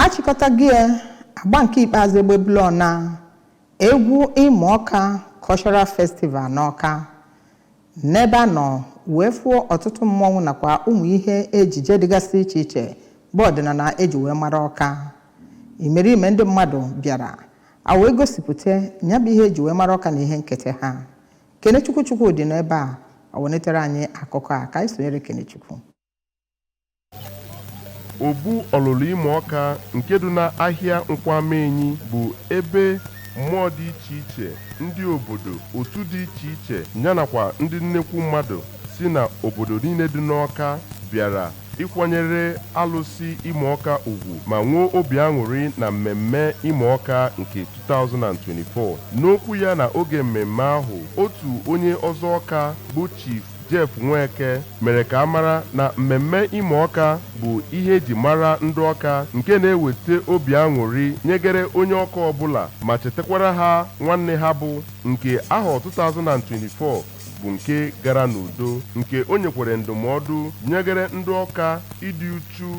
Achịkọtago ya agba nke ikpeazụ egbebula na egwu Imo Ọka Cultural Festival n'Ọka, n'ebe a nọ wee fụọ ọtụtụ mmọnwụ nakwa ụmụ ihe ejije dịgasị iche iche bụ ọdịnala eji wee mara Ọka. Imerime ndị mmadụ bịara a wee gosipụta ya bụ ihe eji wee mara Ọka na ihe nketa ha. Kenechukwu Chukwudị nọ ebe a ọ welitere anyị akụkọ a. Ka anyị sonyere Kenechukwu. Obu ọlụlụ Imo Ọka nke dị n'ahịa Nkwamenyi bụ ebe mmụọ dị iche iche, ndị obodo, otu dị iche iche, yanakwa ndị nnekwu mmadụ si na obodo niile dị n'Ọka bịara ịkwanyere alụsị Imo Ọka ugwu ma nwee obi aṅụrị na mmemme Imo Ọka nke 2024. N'okwu ya na oge mmemme ahụ, otu onye ọzọ Ọka bụ Chief Jeff Nweke mere ka a mara na mmemme Imo Ọka bụ ihe eji mara ndị Ọka nke na-eweta obi aṅụrị nyegere onye Ọka ọbụla ma chetakwara ha nwanne ha, bụ nke ahọ 2024 bụ nke gara n'udo, nke o nyekwere ndụmọdụ nyegere ndị Ọka ịdị uchu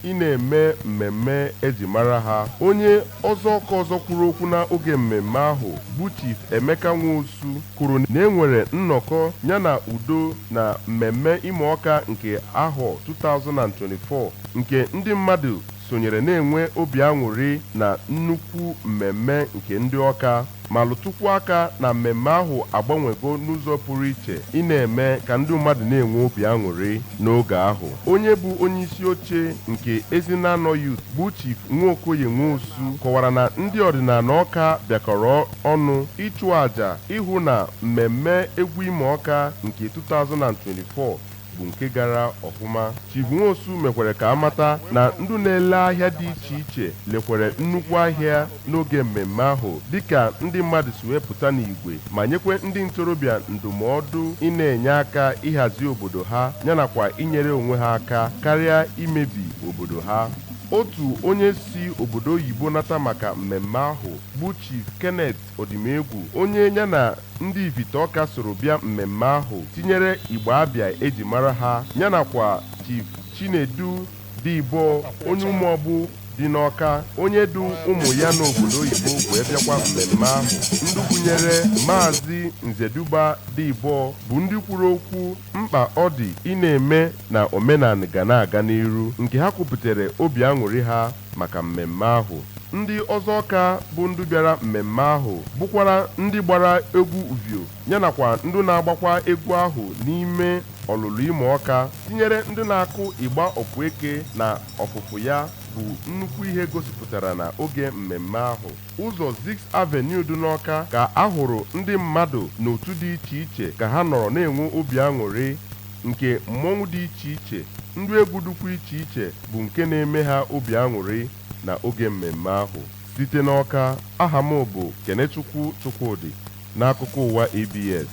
ị na-eme mmemme eji mara ha. Onye ọzọ ọka ọzọ kwuru okwu n'oge mmemme ahụ bụ Chief Emeka Nwosu kwuru na e nwere nnọkọ yana udo na mmemme Imo Ọka nke ahọ 2024, nke ndị mmadụ sonyere na-enwe obi aṅụrị na nnukwu mmemme nke ndị Ọka, ma lụtụkwu aka na mmemme ahụ agbanwego n'ụzọ pụrụ iche ị na-eme ka ndị mmadụ na-enwe obi aṅụrị n'oge ahụ. Onye bụ onye isi oche nke Ezinanọ Youth bụ Chief Nwokoye Nwosu kọwara na ndị ọdịnala Ọka bịakọrọ ọnụ ịchụ àjà ịhụ na mmemme egwu Imo Ọka nke 2024 bụ nke gara ọfụma. Chief Nwosu mekwere ka amata na ndị na-ele ahịa dị iche iche lekwere nnukwu ahịa n'oge mmemme ahụ, dịka ndị mmadụ si wee pụta n'igwe ma nyekwe ndị ntorobịa ndụmọdụ ị na-enye aka ịhazi obodo ha yanakwa inyere onwe ha aka karịa imebi obodo ha. Otu onye si obodo oyibo nata maka mmemme ahụ bụ Chief Kenneth Odimegwu, onye ya na ndị Ivite Ọka soro bịa mmemme ahụ, tinyere Igbo Abịa eji mara ha, yanakwa Chief Chinedu Dibo, onye Ụmụọgbụ dị n'Ọka, onye du ụmụ ya n'obodo oyibo wee bịakwa mmemme ahụ, ndị gụnyere Maazị Nzeduba Dibo, bụ ndị kwuru okwu mkpa ọ dị ị na-eme na omenala ga na-aga n'iru, nke ha kwupụtara obi aṅụrị ha maka mmemme ahụ. Ndị ọzọ ọka bụ ndị bịara mmemme ahụ bụkwara ndị gbara egwu uvio yanakwa ndị na-agbakwa egwu ahụ n'ime ọlụlụ Imo Ọka, tinyere ndị na-akụ ịgba ọpụeke na ọfụfụ ya, bụ nnukwu ihe gosipụtara na oge mmemme ahụ. Ụzọ Zik Avenue dị n'Ọka ka a hụrụ ndị mmadụ n'otu dị iche iche ka ha nọrọ na-enwe obi aṅụrị, nke mmọnwụ dị iche iche, ndị egwu dịkwa iche iche, bụ nke na-eme ha obi aṅụrị na oge mmemme ahụ. Site n'Ọka, aha m bụ Kenechukwu Chukwudị, n'akụkọ ụwa ABS.